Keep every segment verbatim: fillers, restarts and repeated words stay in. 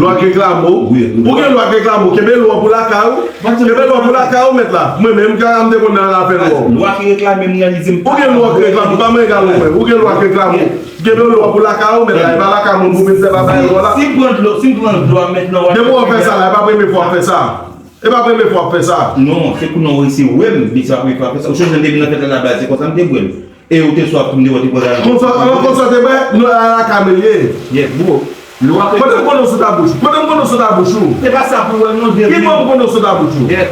Lwa k reklame w. Ou gen lwa k reklame w. Kenbe lwa pou lakay ou. Kenbe lwa pou lakay ou, mèt la. Mwen menm, kaka m te konn nan afè lwa. Lwa ki reklame m, reyalize m. Ou gen lwa k reklame w, pa mwen egal ou menm. Ou gen lwa k reklame w. Kenbe lwa pou lakay ou, mèt la. E pa lakay moun pou vin fè bagay lwa la. Si m pran dlo, si m pran dlo a mentnan, depi w ap fè sa la, e pa premye fwa w ap fè sa. E pa premye fwa w ap fè sa. Non, se pou non, se wè m, men se pa premye fwa w ap fè sa. Ou sonje m te vin nan fèt la, la baz, se konsa m te bwè l. E ou te swaf tou, m te wè w te bwè la. Konsa, konsa w te bwè? Non, a la kay mwen l ye. Yèt, bro. Lè w ap... Kote m konnen w sot a bouch? Kote m konnen w sot a bouch ou? Se pa sa pou wè non, Jeremy. Ki bò m konnen w sot a bouch ou? Yèt.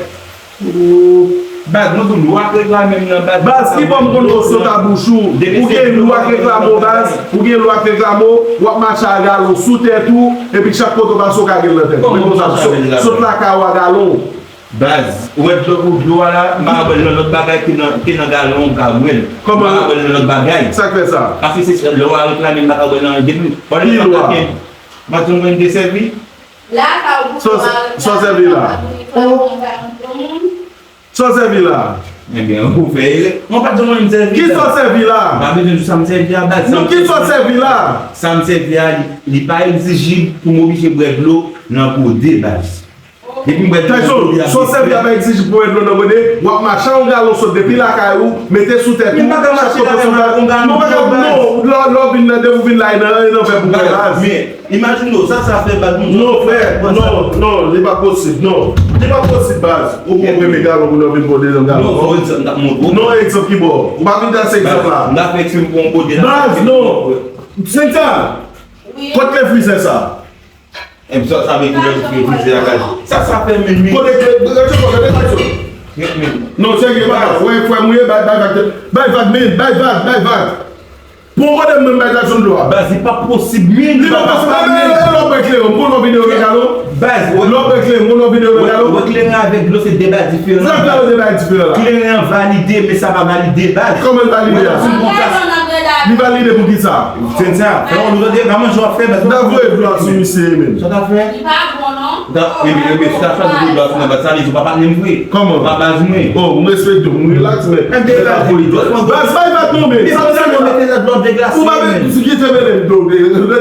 Baz, mwen di w, lè w ap reklame m nan, baz. Baz, ki bò m konnen w sot a bouch ou? Ou gen lwa k reklame w, baz. Ou gen lwa k reklame w, w ap mache a galon sou tèt ou, epi chak kote w pase w ka gen l nan tèt. Men konsa, sot lakay ou a galon. Baz, ou wè dlo, ou dlo a la, m pa ka bwè l nan lòt bagay ke nan, ke nan galon, m ka bwè l. Kòman? M pa ka bwè l nan lòt bagay. Sa k fè sa? Paske se lè w a reklame, m pa ka bwè l nan, depi, pandan m ap gen, m pa janm konn te sèvi. Sa w sèvi la? Sa w sèvi la? Ebyen, ou fè erè. Mwen pa t janm konn sèvi la. Kisa w sèvi la? M pa bezwen di sa m sèvi a, baz. Non, kisa w sèvi la? Sa m sèvi a, li, li pa egzijib pou m oblije bwè dlo nan gode, baz. Depi m bwè dlo nan gode a, sa w sèvi a pa egzijib pou w bwè dlo nan gode, w ap mache a yon galon sot depi lakay ou, mete sou tèt ou, chak kote w sot la. Non, pa ka, non, lè, lè w vin nan, depi w vin la, e nan, e nan vè pou w bwè, baz. Imajine w, sa, sa fè baz moun. Non, frè, non, non, li pa posib, non. Li pa posib, baz. Ou pran premye galon moun nan vin pran dezyèm galon. Non, fò egzanp, m t ap montre w. Non, egzanp ki bò? Ou pa vin trase egzanp la. M ta fè eksprè m pran yon gode la. Baz, non. Senta, kot kle frizè sa? Sa, sa vle di lè frizè a ka. Sa, sa fè men, men. Kote kle, rete kò, rete kò. Non, serye, pa, wè, frè m, wi, bay, bay vag, bay vag, men, bay vag, bay vag. Pou w kote mwen bay Jackson dlo a. Baz, li pa posib, men. Li pa posib, men, men, men, lè w bwè kleren, m konn w vin yo nan galon. Baz, lè w bwè kleren, m konn w vin yo nan galon. Wè kleren avèk dlo se de bagay diferan. Sa fè yo de bagay diferan la. Kleren an valide, men sa pa valide, baz. Kòman l valide a? Li valide pou ki sa? Senta, fè yon nou tande, pa manje w ap fè, baz. M ta voye dlo a sou misye menm. Sa w ta fè? Li pa bon, non. Ebyen, ebyen, si w ta chwazi voye dlo a sou nan baz sa, li di w pa pale m vre. Kòman? Pa baz mwen. Oh, m respekte w, m relax, men. Baz, bay vag non, men. Sa m sèvi la. Ou pa bezwen kite mele m dlo, de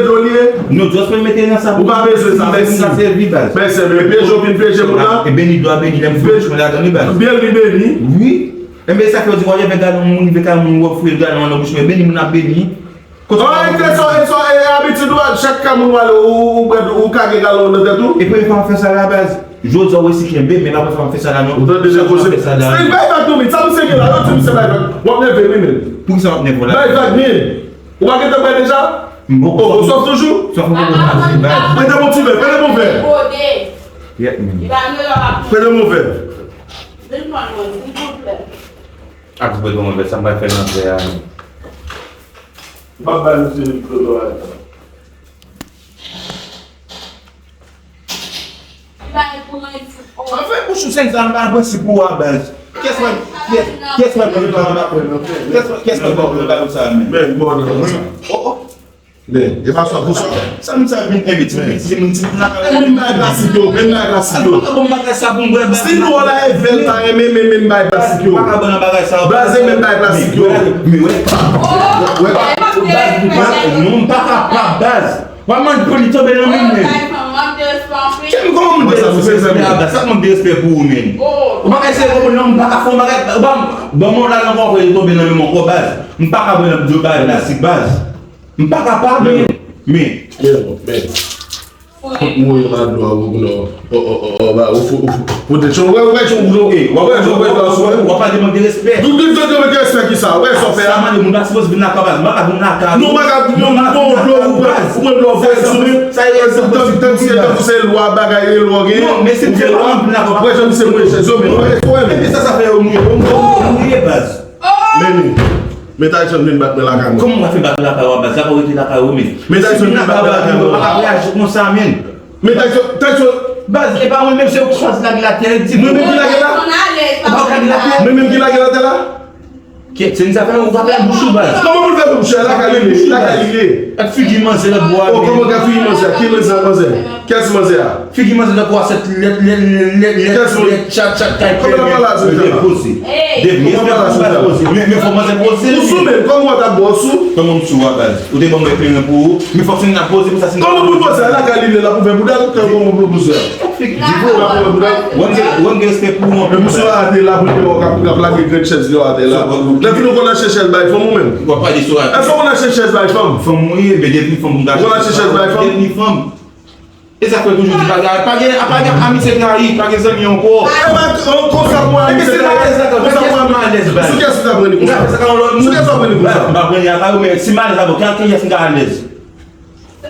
dlo li ye. Non, just mwen mete nan sa. Ou pa bezwen sa, mèsi. Sa sèvi, baz. Mèsi, men peje w vin peje moun nan. E beni dlo a beni, lè m fè mwen ladan li, baz. Byen li beni. Wi. Ebyen, sa fè w di, w ap leve galon moun, rive kay moun, w ap fouye galon an nan bouch mwen, beni moun ap beni. Kote sa, e sa, e abitid ou a, chak kay moun w ale, ou, ou, ou bwè, ou kage galon nan tèt ou? E premye fwa m fè sa la, baz. Jodi a, w resi kenbe, men pa premye fwa m fè sa la, non. Ou tande deja koze? Bay vag non, men. Sa misye gen la, yo di misye bay vag. W ap nève wi, men. Poukisa w ap nève w la? Bay vag, men. Ou pa gentan bwè deja? Bon, ou sòf toujou? Sòf mwen poko pase, baz. Prete m yon ti vè, prete m yon vè. Yèt, men. Prete m yon vè. Ak bwè yon vè, sa m pral fè nan vè a, men. M p ap bay misye mikwo dlo a. Anfen, bouch ou sèl sa, m pa pran si pou w a baz. Kès mwen, kès, kès mwen pran nan bagay sa, men. Men, bon, nan sa. Oh, oh. Men, e pa sa pou sa. Sa moun sa vin envite, men, se moun ti moun la. Men bay plastik yo, men bay plastik yo. Bon, bagay sa pou m bwè, baz. Si nou la e vè l pa renmen, men, men bay plastik yo. Pa ka bwè nan bagay sa. Baz, men bay plastik yo. Men wè. Wè. Non, m pa kapab, baz. W ap mande pou li tonbe nan men m, men. Kòman moun derespekte a, baz? Sa moun derespekte pou ou, men. Ou pa ka eseye konprann, non, m pa ka fè yon bagay. Ou pa, ban mwen la nan kò, pou li tonbe nan men m ankò, baz. M pa ka bwè nan dlo bagay plastik, baz. M pa kapab, men. Men. Men, men. Kot mwen yo nan dlo a, ou non. O, o, o, o, ba, ou fou, ou fou. Pwoteksyon, wè, wè, jan ou, e, wè, wè, jan ou, wè, w ap pale mank de respè. Doudou, doudou, mank de respè ki sa? Wè, sa w fè a? Sa mande moun pa sipoze vin lakay w, baz. M pa ka vin lakay ou. Non, m pa ka, non, bon, dlo, ou pran, ou pran dlo, voye sou mwen. Sa e, tankou, tankou se, tankou se lwa, bagay, e lwa gen. Non, men si m se pa vin lakay w. Wè, jan se mwen, se zo, men, wè, wè, men. Epi sa, sa fè yo mouye, yo mouye, baz. Men, men Tyson vin bat mwen lakay mwen. Kòman w ap fè bat lakay w, baz? Lakay w rete lakay ou, men. Men Tyson vin bat mwen lakay mwen. Ou pa ka reyaji konsa, men. Men Tyson, Tyson. Baz, e pa mwen menm, se ou ki chwazi lage l atè, di. Mwen menm ki lage l la? Ou pa lage l atè? Mwen menm ki lage l atè la? Kèt, se n sa fè ou pa fè bouch ou, baz. Kòman pou l fè bouch ou? Lakay li, lakay li ye. Ak figi manzè lòt bò a. Oh, kòman ka figi manzè? Ki manzè, manzè? Kès manzè a? Figi manzè tankou asèt lèt, lèt, lèt, lèt, lèt, lèt, chat, chat, kay. Kòman w ap pale a sa? Depoze. Depi, respè pou baz poze. Men, men fò manzè poze. Ou sou men, kòman w t ap bò sou? Kòman m sou a, baz? Ou te ban mwen kleren pou ou. Men fòk se n ap poze pou sa, se. Kòman pou l poze a? Lakay li, l ap ouvè bouda l, kòman pou l poze a? Figi divo. L ap ouvè bouda l. Ou gen, ou gen respè pou ou anpil. Men misye a te la pou l te wè w k ap, k ap lage grenn chèz li yo atè la. Lè fini w konn achte chèz bay fanm ou menm? W ap pale sou a. Èske w konn achte chèz bay fanm? Fanm ou ye, men depi fanm ou ta. Ou konn achte chèz bay fanm? Depi fanm. E sa k fè toujou di bagay, pa gen, pa gen amitye trayi, pa gen zanmi ankò. E pa, an, konsa pou amitye trayi, konsa pou amitye. Sou kiyès ou t ap rele konsa? Sou kiyès ou t ap rele konsa? M pa pran li ak ou, men si m alèz avè w, kiyès m ka alèz?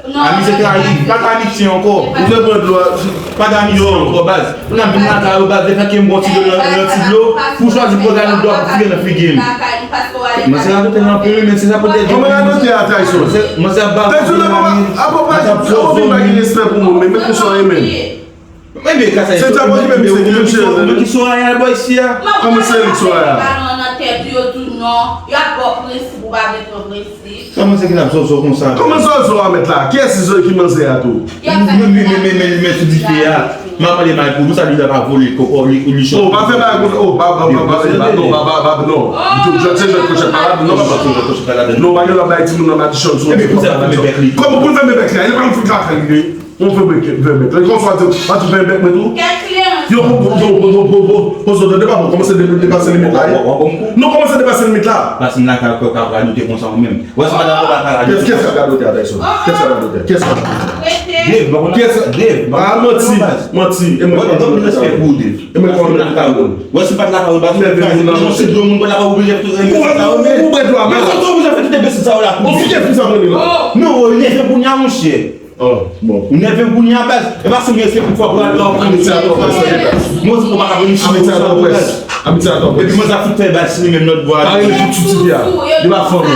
Amitye trayi, pa gen amitye ankò. Ou te pran dlo a. Pa gen amitye ankò, baz. Ou nan vin lakay ou, baz, lefètke m bon ti dlo nan, nan ti dlo, pou chwazi pou gade dlo a pou file nan figi m. Mwen se radote nan anpil, men se sa pou te di. Kòman radote a, Tyson? Mwen se ap ba. Tyson, nan papa, a papa, a papa pa gen respè pou mwen, men, men konsa, men. Men, men, kasa, se ta pran ki menm se ki menm se. Ou menm ki Soraya, boy, isi a. Kòman se li, Soraya? Balon nan tèt yo tou non. Y ap ba w prensip, ou pa vle pran prensip. Kòman se ki n ap zozo konsa? Kòman zozo a mèt la? Kiyès ki manzè a tou? Men, men, men, men, men, men sou dife a. M ap mande Mike pou sa li la pa vole kòkò, li, li chòt. Oh, pa fè bagay konsa. Oh, pa, pa, pa, pa, pa, non, pa, pa, pa, non. Ou jwèt se jwèt kòchèt pa ladan, non, papa. Non, pa gen lòt bagay timoun nan madichon sou. Ebyen, pou sa fèmen bèk li. Kòman pou l fèmen bèk li? Li pa m fout lakay li. Ou fè bèk, fè bèk. Lè konsa w ap di, w ap fè bèk mwen tou. Yo, po, po, po, po, po, po, po, zòt, depa bon, kòmanse de, depase limit la, wi. Non, kòmanse depase limit la. Pase m lakay ou, ka radote konsa ou menm. Wè, se pa dakò pa ka radote. Kiyès, kiyès k ap radote a, Tyson? Kiyès k ap radote? Kiyès k ap radote? Dave, ba konn kiyès, Dave, ba konn manti, manti. E mwen konn respè pou ou, Dave. E mwen konn respè pou ou. Wè, se pa t lakay ou, ba se yon ti dlo moun pa ta oblije fè tout sa yo, men. Ou bwè dlo a, ba. Ou oblije fè tout enbesil sa yo la. Ou kite fi sa mwen la. Non, ou nève kounye a, monchè. Oh, bon. Ou nève m kounye a, baz. E pa sou mwen se pou fò pran lò. Amitye atò près. Mwen di ou pa ka vin chire sa, baz. Amitye atò près. Epi mwen sa fout fè baz si li menm lòt bò a. Pa rele tout sou ti fi a. Li pa fanm.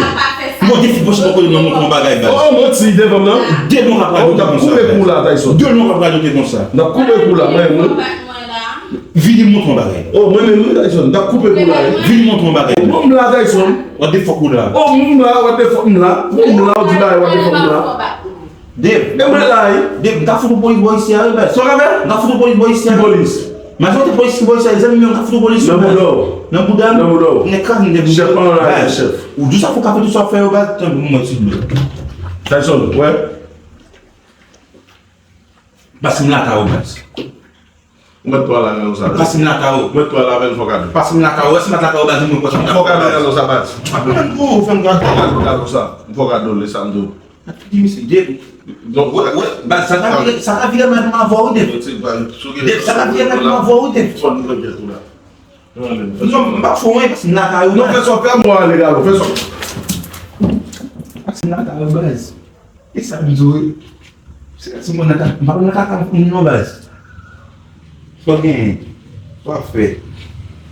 Mwen defi pwoche mwen kote nan mwen yon bagay, baz. Oh, manti, devan m nan. De non ka pral koupe kou la, Tyson. De non ka pral konsa. N ap koupe kou la, mwen, mwen. Vini montre yon bagay. Oh, mwen menm, wi, Tyson. N ap koupe kou la, wi. Vini montre yon bagay. Oh, bon, m la, Tyson. What the fuck ou la? Oh, m la, what the fuck m la. Bon, m la, ou di bagay, what the fuck m la. Dave. E mwen la, wi. Dave, m ka fout ou polis bò isi a, wi, baz. Sa w ka fè? M ka fout ou polis bò isi a. Ki polis? Majorite polis ki bò isi a, zanmi m yo, m ka fout ou polis, baz. Nan bouda w. Nan bouda w. Nan bouda w. Nèg kraze m depi. Chèf pa nan la, chèf. Ou di sa pou ka fè tout sa w fè yo, baz, tanpri mwen ti dlo. Tyson, wè. Pase m lakay ou, baz. Ou mèt pale avè l konsa. Pase m lakay ou. Ou mèt pale avè l, fò kado. Pase m lakay ou, wè si m pa t lakay ou, baz, mwen pòch mwen. Fò kado nan konsa, baz. Ou fè m gade. Fò kado nan konsa. Fò kado, lè sa m di w. Di misye, Dave. Non, wè, wè, baz, sa ka vire, sa ka vire mal pou m avè w, Dave. Dave, sa ka vire mal pou m avè w, Dave. Fò nou mèt tou la. Non, m pa fè w anyen, pase m lakay ou, baz. Non, fè sa w fè, mwen ale, galo, fè sa. Pase m lakay ou, baz. E sa m di w, wi. Se ti moun nan ka, m pa nan kaka moun non, baz. Fò genyen. Fò fè.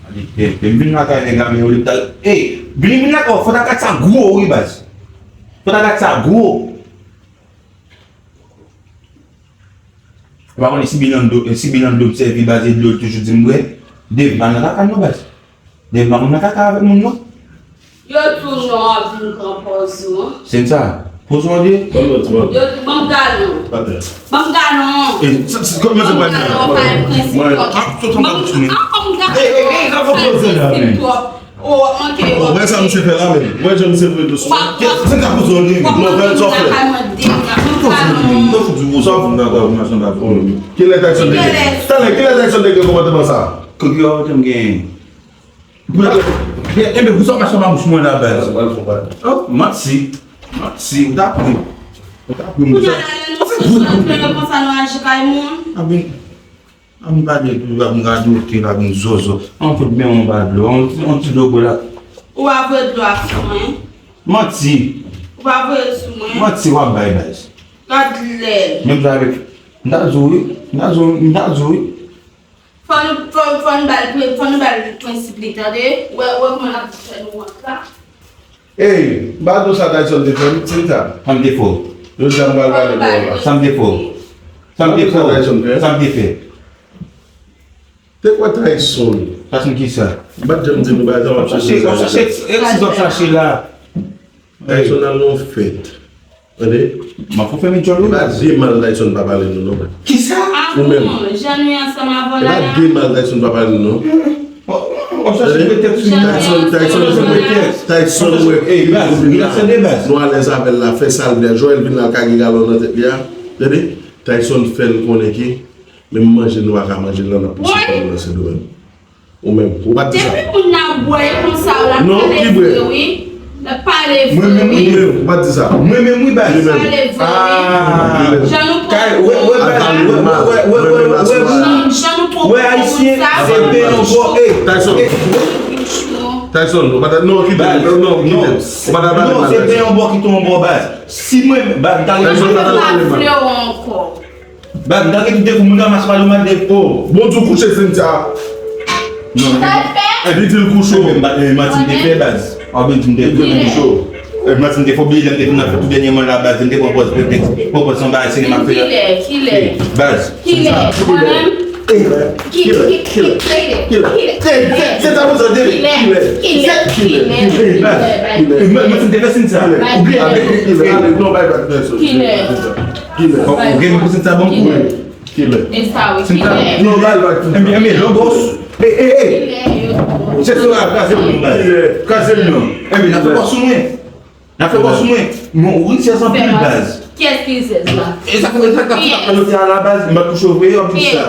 Ade, te, te, m vin lakay nèg la, men yo li ta, ey, vin, vin lakay, fò ta gad sa gwo, wi, baz. Fò ta gad sa gwo. Ou pa konnen si Binando, si Binando m sèvi, baz, e dlo l toujou di m bwè. Dave, m pa nan kaka non, baz. Dave, m pa konn nan kaka avèk moun non. Yo tou non ap vin pran pòz ou. Se sa. Pòz ou ande? Yo tou ban m galon. Ban m galon. E, sa, sa, kòman se pa galon? Ban m galon, pa gen prensip. Mwen, ah, tout an ba bouch mwen. Ah, ban m galon. Ey, ey, ey, sa fò pòz la, men. Oh, w ap manke yo. Wè sa misye fè la, men. Wè jan misye voye dosye. Kè, se ka pou zòn li. Non, fè l sa w fè. Tout an fè. Tout an fè. Sa w fè nan kòb machann la. Kilè Tyson te gen? Talè, kilè Tyson te gen konpòtman sa? Kote yo te gen? Enben, pou sa w mache anba bouch mwen la, baz. Oh, manti. Manti, ou ta pri. Ou ta pri, mwen. Kounye a la, lè nou sou konsa, nou aji kay moun. Abin. An m gade tou, ap m gade ote la, m zozo. An fout men yon ba dlo, yon, yon ti dlo bwè la. Ou pa voye dlo a sou mwen. Manti. Ou pa voye sou mwen. Manti w ap bay baz. Gad lè. Menm jan avèk, m ta di w wi, m ta di w, m ta di w wi. Fò nou, fò, fò nou ba l, fò nou ba l prensip li, tande. Wè, wè kòman l ap fè nou wont la. Ey, m pa di w sa Tyson te fè m, Tinita. Sa m te fè w? Jodi a m pral pale pou w la. Sa m te fè w? Sa m te fè w? Sa Tyson fè? Sa m te fè? Te kwè Tyson. Tyson kisa? M pa t janm di nou bagay sa, w ap chache, w ap chache, e si w ap chache la. Tyson al nan yon fèt. Tande? M ap fè men djòl ou. E pa de mal Tyson pa pale nou non. Kisa? Ou menm. Jan nou ye ansanm avè w la. E pa de mal Tyson pa pale nou non. W ap chache pretèks wi. Tyson, Tyson, Tyson wè. Ey, baz, relasyon de baz. Nou alèz avè l la, fè sa l vle. Joel vin la, l kage galon nan tèt li a. Tande? Tyson fè l konnen ke menm manje nou pa ka manje l nan, n ap pouse kò nou nan Sendomeng. Ou menm, ou pa t di sa. Depi moun nan bwè konsa, w ap pale vre wi. L ap pale vre wi. Ou menm, ou pa t di sa. Mwen menm wi, baz. Pale vre wi. Jan nou pran Wè, wè, wè, wè, wè, wè, wè, wè, wè, wè, wè, wè, ayisyen, se pen yon bò, e, Tyson. Tyson, ou pa ta, non, kite, non, non, kite. Ou pa ta pale mal. Non, se pen yon bò ki tonbe yon bò, baz. Si mwen, baz, m ta gen Tyson, pa ta pale mal. Baz, m ta gen tout dekou, moun ka mache pale mal de, o. Bon, di w kouche Cynthia. Non, non. Li di l kouche. Manti m te fè, baz. Ou vin di m te kouche. Manti m te fè, bliye lè m te fin nan fè tou dènyèman la, baz, m te pran pòz, pran pòz yon bagay sinema m ap fè la. Kilè, kilè. Baz. Kilè, mwen menm. Kilè, kilè, kilè, kilè. Kilè, kilè, kilè. Manti m te fè Cynthia. Ou bliye. Kilè. Kilè. Ou gen pou Cynthia bon? Kilè. E sa wi, kilè. Non, bal, bal. Enben, enben, lògòs. E, e, e. Kilè yo. Se sou la, kraze l non, baz. Kraze l non. Enben, n ap fè kò sou mwen. N ap fè kò sou mwen. Mwen, ou rizyèz anpil, baz. Kiyès ki rizyèz la? E sa fè, e sa k ap fè lòt a la, baz. M pa touche w vre, w ap di sa.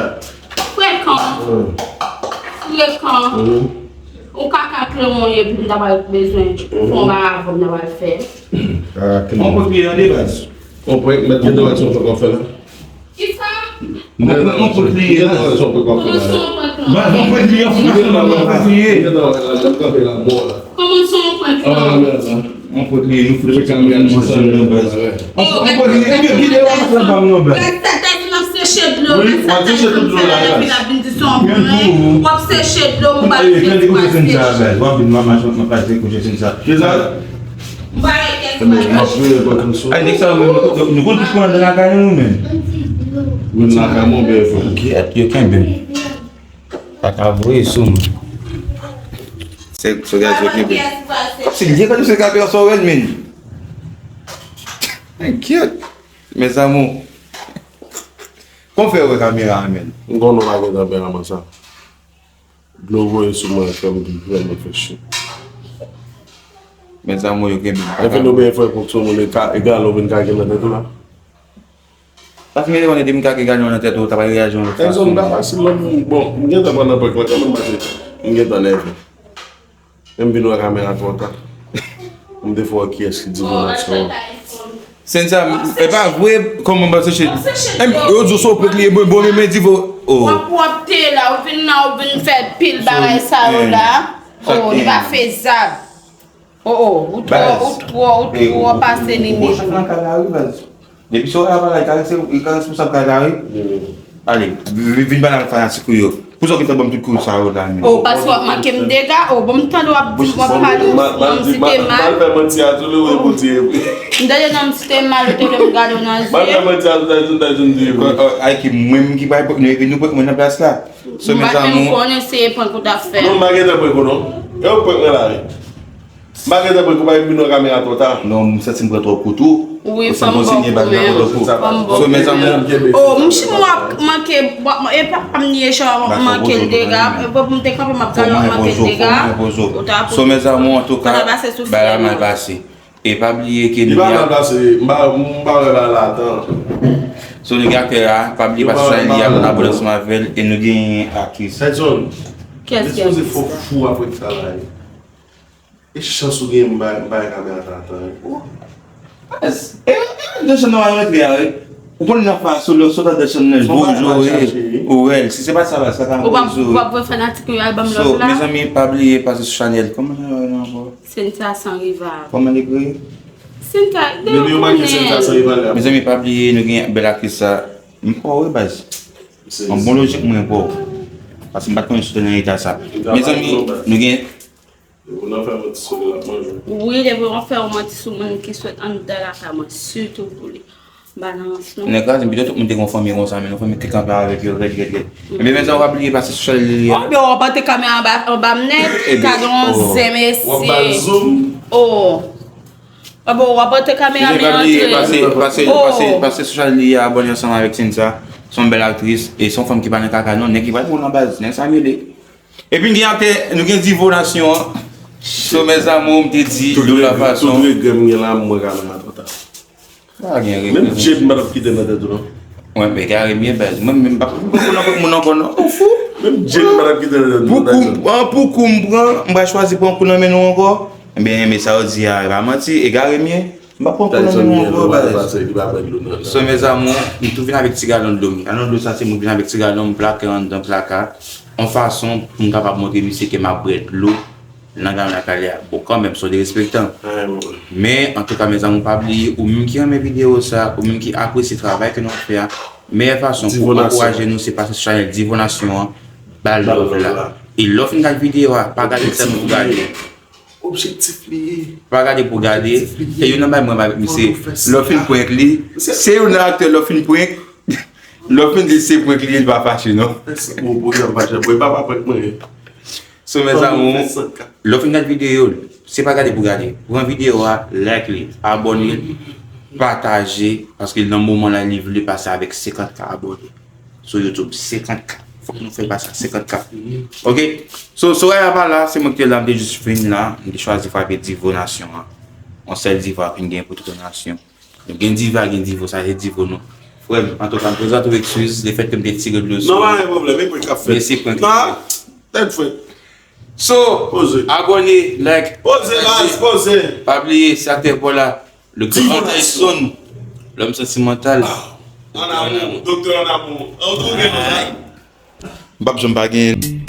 Frekan. Frekan. Ou kaka klemon ye, pou m ta pral bezwen fè yon bagay avè w, m ta pral fè. Yon prank li ye, tande, baz. Yon prank, mèt gen dwa di yon prank w ap fè la. Kisa? Yon prank, yon prank li ye, baz. Kòman se yon prank lan? Baz, yon prank li ye, yon prank li ye. Kòman se yon prank lan? Yon prank li ye, nou fout soti nan baz. Yon prank li ye, ebyen, videyo a pa fè pa m non, baz. Baz, sa ta di m ap seche dlo, baz, sa ta di m ap seche dlo, baz. W ap seche dlo, ou pa vin fè sa, baz. W ap vin, m ap mache, m ap pase kouche Cynthia. Kisa? Ay, nèg sa yo menm, nou, nou konn touch pran nan lakay nou, nou menm. Vin lakay mwen, bèl frè. Kyèt, yo kenbe m. Pa ka voye sou mwen. Se, se gaz yo kenbe. Kòmsi l ye, kòmsi l ka peye sou wèl, men. Kyèt, mes amours. Kon fè wè kamera a, men. M konnen w pa gen tanperaman sa. Dlo voye sou mwen fè m vrèman fè cho. Mes amours, yo kenbe m. Lè fini w benyen fè kont sou moun, e ka, e galon vin kake nan tèt ou la. Sa fin gentan konnen depi m kake galon nan tèt ou, ou ta pral reyaji yon lòt fason. Egzanp, m ta fasil la, m, bon, m gentan pran nan prank lan kanmenm, paske m gentan nève. Men m vin wè kamera twò ta. M te fè wè kiyès ki di moun aksyon an. Cynthia, e pa vre, kòman m ap seche? Yo di w se yon prank li ye, bon, bon, men, men, di vo. W ap pwòpte la, ou vin la, ou vin fè pil bagay sa yo la. Oh, li pa fezab. Oh, oh, ou twò, ou twò, ou twò pase limit. Depi se w la pale, li ka resi-, li ka responsab kay la, wi. Ale, vi-, vin pale avèk fanatik ou yo. Poukisa w gentan ban m tout kou sa yo la menm? Oh, paske w ap manke m dega. Oh, bon, m tande w ap di m, w ap pale, w ap site mal. M al fè manti a tou, li wè Bondye. M tande nan m site mal, ou te vle m gade w nan zye. M al fè manti a tou, Tyson, Tyson di wi. Ay, ki mwen menm ki bay prank nou, epi nou prank mwen nan plas la. So, mes amours. M pa t menm konnen se prank ou t ap fè. Non, m pa gentan prank ou non. E w prank mwen la, wi. M pa gentan pran kou pa vin nan kamera twò ta. Non, m santi m pran twòp kou tou. Wi, fò m ba w kou, men. So, mes amours. Oh, m si m w ap manke, w ap, e papa m li ye, chan w ap manke l dega. E pou m te kanpe, m ap gade w ap manke l dega. Ou ta pou. So, mes amours, antouka, bagay la mal pase. E pa bliye ke nou gen. Li pa mal pase, m pa, m pa wè bagay la atan. So, nou gen aktè a, pa bliye pase sou chanèl li a pou n abone ansanm avè l, e nou gen aktris. Edson, li sipoze fò fou apre travay. E chans ou gen m bay, m bay kamera sa atan, wi. Oh. Baz, e, e, de chanèl nou al rantre a, wi. Ou konn nan fason lè w sot andan chanèl, bonjou, wi. Ou wè l. Si se pa sa, baz, sa ta anvoye sou. Ou p ap, ou p ap fè fanatik yo al ban m love la. So, mezanmi, pa bliye pase sou chanèl. Kòman chanèl la ankò? Cynthia Sans Rival. Kòman li ekri? Cynthia, depi yo make Cynthia Sans Rival la. Mezanmi, pa bliye, nou gen bèl aktris sa. M pa wè, baz. An bon lojik mwen pa w. Paske m pa t konnen si w te nan eta sa. Mezanmi, nou gen. Depi w nan fè manti sou li, l ap manje w. Wi, depi w ap fè yon manti sou moun ki sot anndan lakay mwen, sitou pou li. M pa nan rans non. Nèg la, pito tout moun te gen yon fanmi konsa, men yon fanmi ki te kanpe avèk yo rèd, rèd, rèd. Ebyen, men sa, w pa bliye pase sou chanèl li a. Ebyen, w ap pote kamera anba, anba m nèt, gade yon zen mesye. W ap ba l zoom. Oh. Ebyen, w ap pote kamera, men antre. Pase, pase, pase, pase sou chanèl li a, abone ansanm avèk Cynthia. Se yon bèl aktris, e se yon fanm ki pa nan kaka non, nèg ki pral pran nan baz, nèg sa mele. Epi n gen aktè, nou gen Divo Nasyon an. So, mes amours, m te di, de la façon. Tout regrè m gen la, mwen ka nan atanta. Pa gen regrè. Menm Jade m pa t ap kite nan tèt ou non. Mwen, men kare byen baz. Mwen menm pa pou pran kou nan prank moun ankò non. Ou fou? Menm Jade m pa t ap kite nan tèt ou. Pou kou, an, pou kou m pran, m pa chwazi pran kou nan men nou ankò. Ebyen, men sa w di a, e pa manti, egare m ye. M pa pran koulè menm non, bro, baz. So, mes amours, m tou vin avèk ti galon dlo m. Galon dlo sa, se mwen vin avèk ti galon, m plake anndan plaka. Yon fason pou m kapab montre misye ke m ap bwè dlo nan galon lakay li a. Bon, kanmenm, se yon derespektan. Men, antouka, mes amours, pa bliye, ou menm ki renmen videyo sa, ou menm ki apresye travay ke nou ap fè a, meyè fason pou ankouraje nou, se pase sou chanèl Divo Nasyon an, ba l love la. E lè w fin gade videyo a, pa gade sèlman pou gade. Objektif li ye. Pa gade pou gade. E youn nan bay mwen avèk misye. Lè w fin prank li. Se youn nan aktè lè w fin prank. Lè w fin di se prank li ye, li pa fache non. Bon, bon, yon pa jan, bon, pa pa prank mwen. So, mes amours, lè w fin gade videyo, se pa gade pou gade. Pran videyo a, like li, abòne, pataje, paske nan moman la, li vle pase avèk senkant K abòne. Sou YouTube, senkant K. Fòk nou fè pase a senkant K. Ok? So, Soraya pa la, se mwen ki te la, m te jis vin la, m te chwazi frape Divo Nasyon an. Yon sèl Divo a fin gen pou tout yon nasyon. Nou gen Diva, gen Divo, sa se Divo nou. Frè m, antouka, m prezante w ekskiz, lefètke m te tire dlo sou. Non, pa gen pwoblèm, e prank k ap fèt. Men se prank. Non, tèt frè. So, abòne, like, Poze, baz, poze. Pa bliye, se aktè pa w la. Le grand Tyson, l'homme sentimental. An amou, doktè an amou. An tou gen nou la. M p ap janm pa gen.